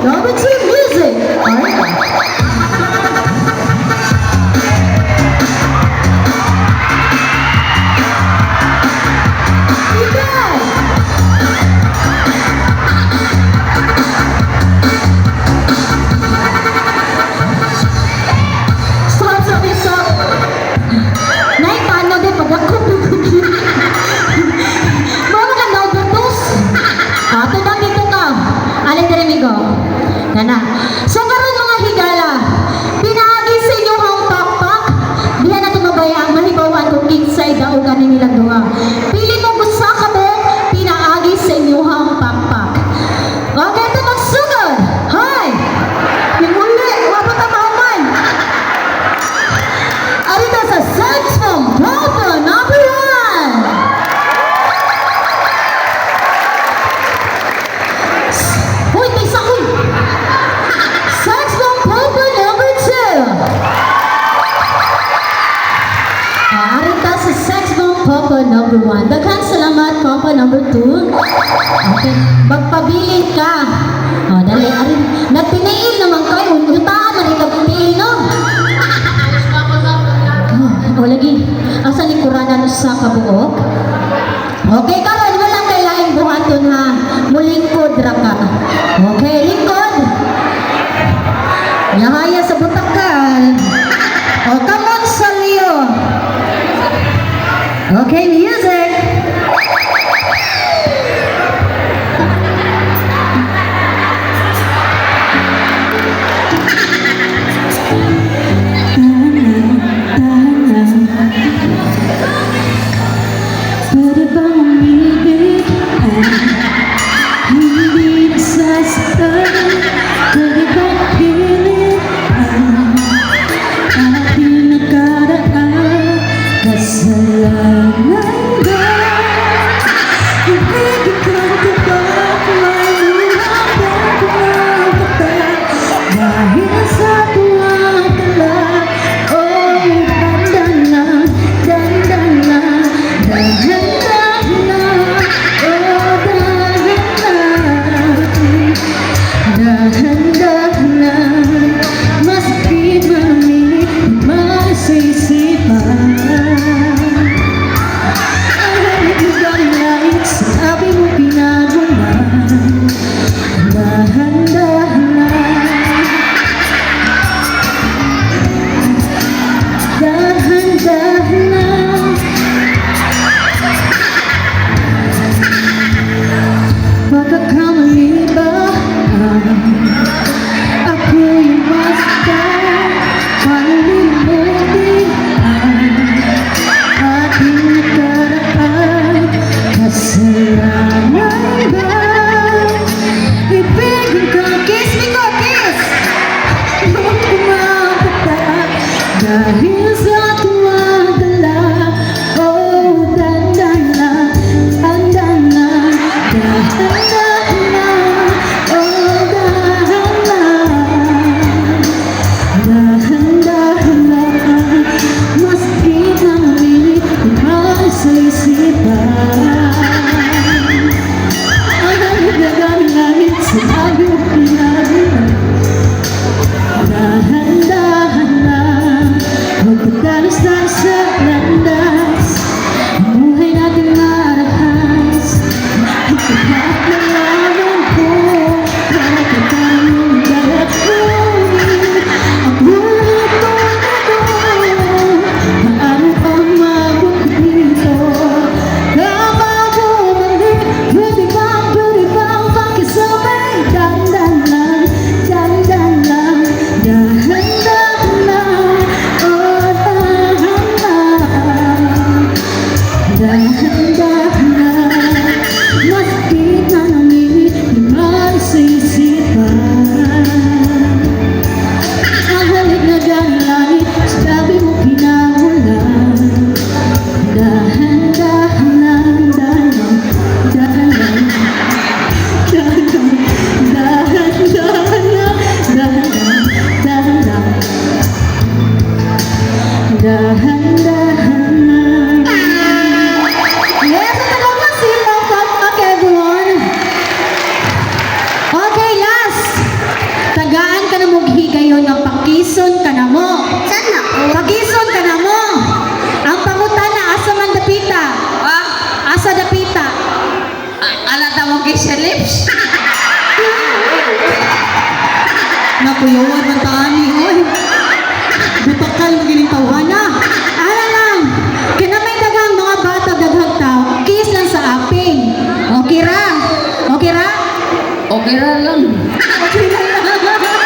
Number two, music. Alright. Ikaw! Stop, stop, stop. Nay, paano din pag ako Mama ka number dos. Ah, tubang dito ka. Alin diri migo. Kana. So karon mga higala, pinaagi sa inyong ang pakpak. Diha na mabayang mahibawan kung kinsay daog ani nilang duha. Pili mo usa ka mo pinaagi sa inyong pakpak. Okay, ito magsugod. Hi! Himuli, wa pa ta mahuman. Arita sa sex bomb Papa number one. Hoy, may isa ko. Sex bomb Papa number two. Ah, arita sa sex bomb Papa number one. Daghan salamat, Papa number two. Okay, magpabilin ka. Oh, dali, arin. Nagtiniil naman kayo. Yutaan man ikaw tiniil, no? Oh, oh, lagi. Asa ni Kurana sa kabuok? Okay, karon walang kailangan buhaton ha. Mulingkod ra ka. Okay, lingkod. Yahaya sa butakan. Oh, come on sa Leo. Okay, music. Pwede bang umibig ay hindi nasasaktan? Pwede bang pilit ang ating nakaraan? Kasalanan ba? Ibigin kang tapat, may luha bang pumapatak? Dahil sa tuwang tala, oh, handa na, dandan na, dahan-dahan na, oh, dahan na, dahan-dahan na, masakit man ang sa isipan. Ang halik ng langit, sabi mo pinago na. Dahan-dahan na. Dahan-dahan na. Pagkakamali ba ako'y masaktan? Palilimutin ang ating nakaraan. Kasalanan ba? Ibigin ka, kiss me ko, kiss! Nung pumapatak dahil sa tuwang dala. Oh, dandan na, dandan na, dahan-dahan na. Oh, dahan na, dahan-dahan na. Masakit na mamili kumali sa isipan. Ang halik na daming langit, sinabi mo pinago na. Dahan-dahan na, huwag pagdalos-dalos sa landas. Ang buhay natin marahas. Ang lahat ng laman ko, nakakatawa mong dalakunin. Ang buhay ko ito, paano pa umabot dito? Tama bumalik, pwede bang pakisabay? Dandan lang, dandan lang, dahan-dahan lang, oh, dahan lang. Lagi sa lips. Nakuyawan man taani, oy. Butakal mo gining tawhana. Ala lang, kinamay daghang mga bata, daghang tao, kiss lang sa aping. Okay ra? Okay ra? Okay ra lang. Okay ra lang.